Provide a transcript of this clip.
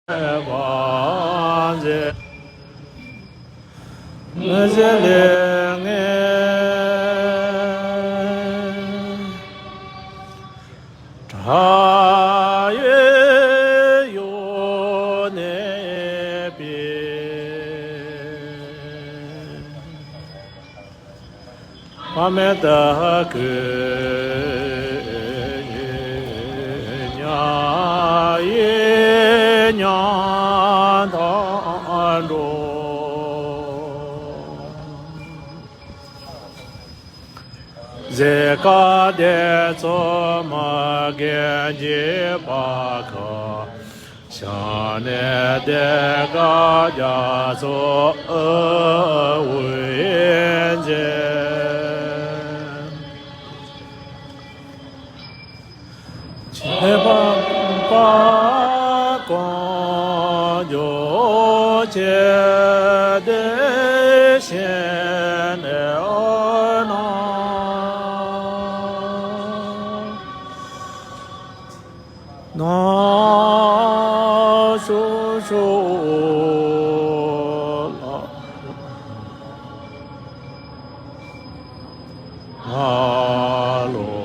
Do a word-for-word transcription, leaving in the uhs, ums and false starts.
པ་མཛད། མི་ཟད་ལས་ངན་དགྲ་ཡོད་ཡོད་གནས་པའི། ཕ་མེས་དག་གི་མྱ་ཡི་མྱང་ཐག་འགྲོ། ཟས་དཀར་དེ་ཚོ་མ་རྒན་གྱི་བ་ག་ཞང་ནས་དེ་ག་རྒྱ་མཚོ་དབུས་མཛད། ཁྱད་པར་པ་གང་འཇོག་བྱེད་དེ་ཤེས་ནས་ཨོ་ན། ན་ཤོ་ཤོ་ལ་ལ་ལོ།